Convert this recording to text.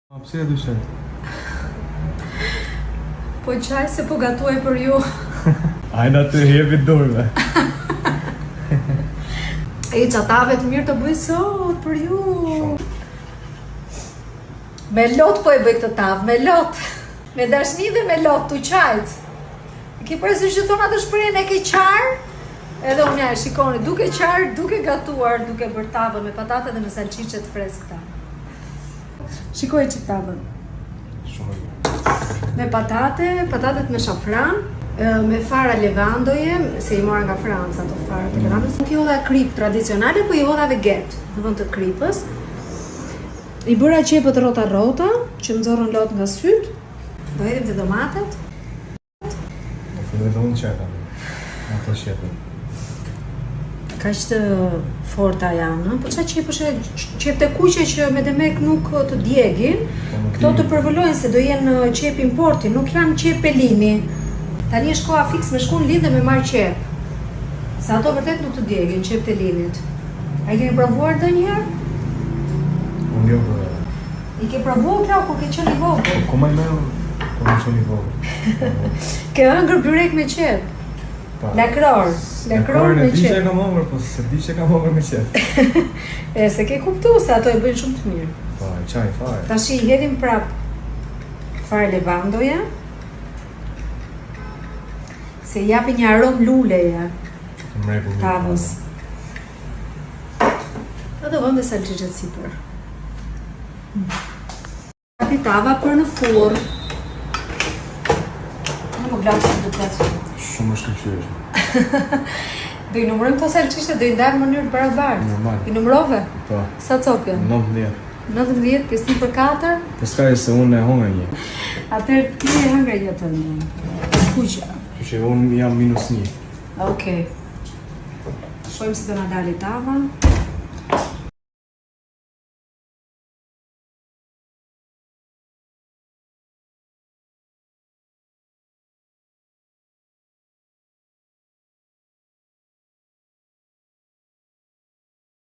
A pse e dyshoj? Po qaj se po gatuaj për ju. Ajna të jepi durve. E ça tave të mirë të bëj sot për ju. Me lot po e bëj këtë tavë, me lot. Me dashni dhe me lot të qajt. E ke parasysh që thonë atë shprehjen e ke qarë? Edhe unë ja e shikoni, duke qarë, duke gatuar, duke bërë tavën me patate dhe me salçiçe të freskëta. Shikoje çik tavën. Shumë e mirë. Me patate, patatet me shafran, me fara levandoje, se i mora nga Franca ato fara të mm. levandos. Nuk i hodha kripë tradicionale, po i hodha veget në vend të kripës. I bëra qepët rrota rrota, që më nxorrën lot nga sytë. Do hedhim dhe domatet. Po filloj dhe unë qepa. Ato qepët. Kaq të forta janë, po ça qepësh e qepët e kuqe që me demek nuk të djegin, po, këto të përvëlojnë se do jenë qepë importi, nuk janë qepë pelimi. Tani është koha fiks me shku në Lin dhe me marrë qepë. Se ato vërtet nuk të djegin, qepët e linit. A i keni provuar ndonjëherë? Unë jo, po. I ke provuar Klau kur ke qenë i vogël? Po ku më merr kur kam qenë i vogël. Ke hëngër byrek me qepë? Po. Lakror, lakror me qepë. Di që kam hëngër, po s'e di që kam hëngër me qepë. e s'e ke kuptuar se ato e bëjnë shumë të mirë. Po, e çaj fare. Tashi i hedhim prap farë levandoje. Se i japin një aromë luleje. Mrekulli. Tavës. Dhe do vëmë dhe salçiçet sipër. Gati tava për në furrë. Në më glasë të duket. Shumë është shkëlqyeshme. Do i numërojmë këto salçiçe, do i ndajmë në mënyrë të barabartë. Normal. I numërove? Po. Sa copë janë? 19. 19 pjesë 1 për 4. Po s'ka se unë e hëngra një. Atëherë ti e hëngre një tëndën. Skuqa. Kështu që unë jam minus 1. Okej. Shohim si do na dali tava.